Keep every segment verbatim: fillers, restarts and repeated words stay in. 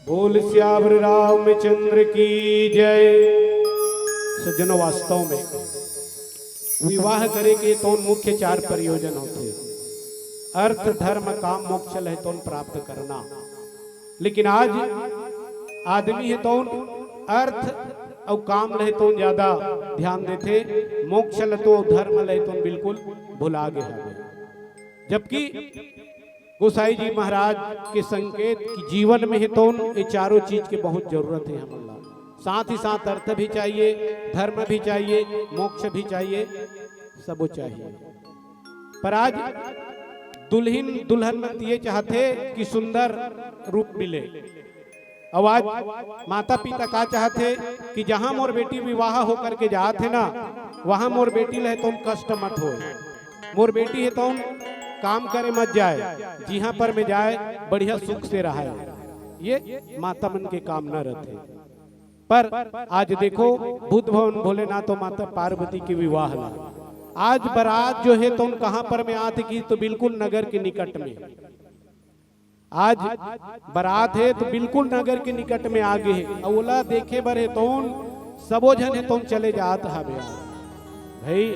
बोल सियावर रामचंद्र की जय। सज्जनों, वास्तव में विवाह करे के तौन मुख्य चार प्रयोजन होथे: अर्थ, धर्म, काम, मोक्ष लहे तौन प्राप्त करना। लेकिन आज आदमी हे तौन अर्थ अउ काम लहे तौन ज्यादा ध्यान देथे, मोक्ष ल तो, धर्म लहे तौन बिल्कुल भुला गे हवे। जबकि गोसाई जी महाराज के संकेत कि जीवन में हे तौन ये चारों चीज के बहुत जरूरत हे हमन ला। साथ ही साथ अर्थ भी चाहिए, धर्म भी चाहिए, मोक्ष भी चाहिए, सबो चाहिए। पर आज दुल्हिन दुल्हन मन ये चाहथे कि सुंदर रूप मिले। अउ आज माता पिता का चाहथे कि जहां मोर बेटी विवाह होकर के जात हे ना, वहां मोर बेटी लहे तौन कष्ट मत होय, मोर बेटी हे तौन काम करे मत जाए, जिहां पर में जाए बढ़िया सुख से रहे। ये माता मन के कामना रथे। पर आज देखो, बुद्ध भवन भोलेनाथ अउ माता पार्वती के विवाह ला, आज बारात जो हे तौन कहां पर में आत हे कि तो बिल्कुल नगर के निकट में। आज बारात हे तो बिल्कुल नगर के निकट में आ गे हे, अउ ओला देखे बर हे तौन सबो झन हे तौन चले जात हावे। भाई,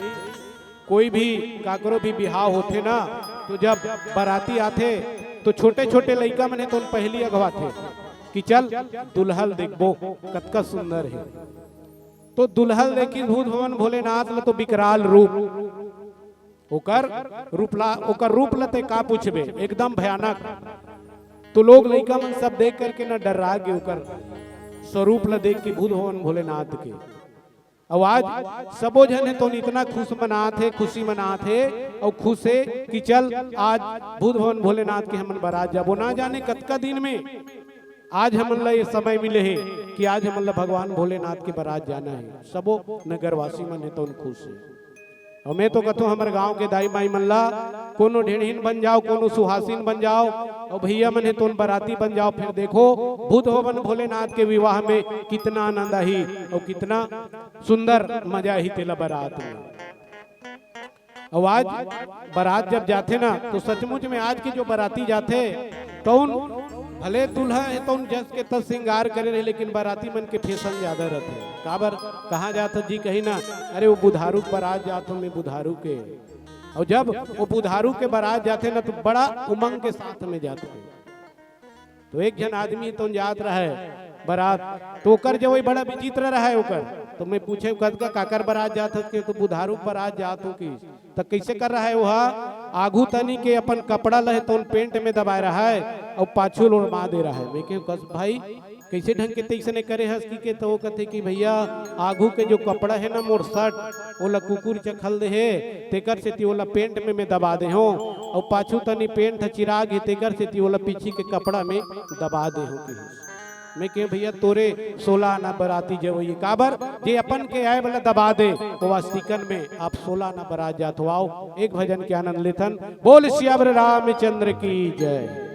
कोई भी काकरो भी बिहाव होथे ना, तो जब बाराती आथे तो छोटे छोटे लइका मन हे तौन पहली अगवाथे कि चल दुल्हन देखबो कतका सुंदर हे। तो दुल्हन देखी बुद्ध भवन भोलेनाथ ल तो विकराल रूप, ओकर रूप ला, ओकर रूप ला ते का पूछबे, एकदम भयानक। तो लोग लइका मन सब देख करके न डर्रा गे ओकर स्वरूप ला देख के बुद्ध भवन भोलेनाथ के। अउ आज सबो झन हे तौन इतना खुश मनात हे, खुशी मनात हे, अउ खुश हे कि चल आज बुद्ध भवन भोलेनाथ के हमन बारात जाबो। ना जाने कतका दिन में आज हमन ला ये समय मिले हे कि आज हमन ला भगवान भोलेनाथ के बारात जाना हे। सबो नगरवासी मन हे तौन खुश हे। अउ मैं तो कथों, हमर गांव के दाई माई मन ला, कोनो ढेढ़िन बन जाओ, कोनो सुहासिन बन जाओ, अउ भैया मन हे तौन बाराती बन जाओ, फिर देखो बुद्ध भवन भोलेनाथ के विवाह में कितना आनंद आही अउ कितना सुंदर मजा आही तेला बारात में। अउ आज बारात जब जाथे ना, तो सचमुच में आज के जो बाराती जाथे, तौन भले दूल्हा हे तौन जस के तस श्रृंगार करे रहे, लेकिन बाराती मन के फैशन ज्यादा रहथे। काबर, कहाँ जात हो जी, कही ना, अरे वो बुधारू के बारात जात हो, मैं बुधारू के। अउ जब वो बुधारू के बारात जाथे ना, तो बड़ा उमंग के साथ में जाथे। तो एक झन आदमी तौन जात रहे बारात, तो ओकर जवई बड़ा विचित्र रहे ओकर। तो मैं पूछे, "कतका काकर बारात जात हस?" के, "तो बुधारू के बारात जात हो।" कि त कइसे कर रहे ओहा, आघू तनी के अपन कपड़ा लहे तौन पेंट में दबाए रहे अउ पाछू ल ओरमा दे रहे। मैं कहें, "कस भाई, कइसे ढंग के तइसने करे हस?" कि के, तो वो कथे कि, "भैया, आघू के जो कपड़ा हे ना मोर शर्ट, ओला कुकुर चखल दे हे, तेकर सेती ओला पेंट में मैं दबा दे हों, अउ पाछू तनी पेंट ह चिरा गे, तेकर सेती ओला पीछी के कपड़ा में दबा दे हों," कहिस। मैं कहें, "भैया, तोरे सोला आना बराती जवई काबर, जे अपन के आए वाला दबा दे, वो वास्तिकन में आप सोला आना बरात जात हो।" आओ, एक भजन के आनंद लेथन। बोल सियावर रामचंद्र की जय।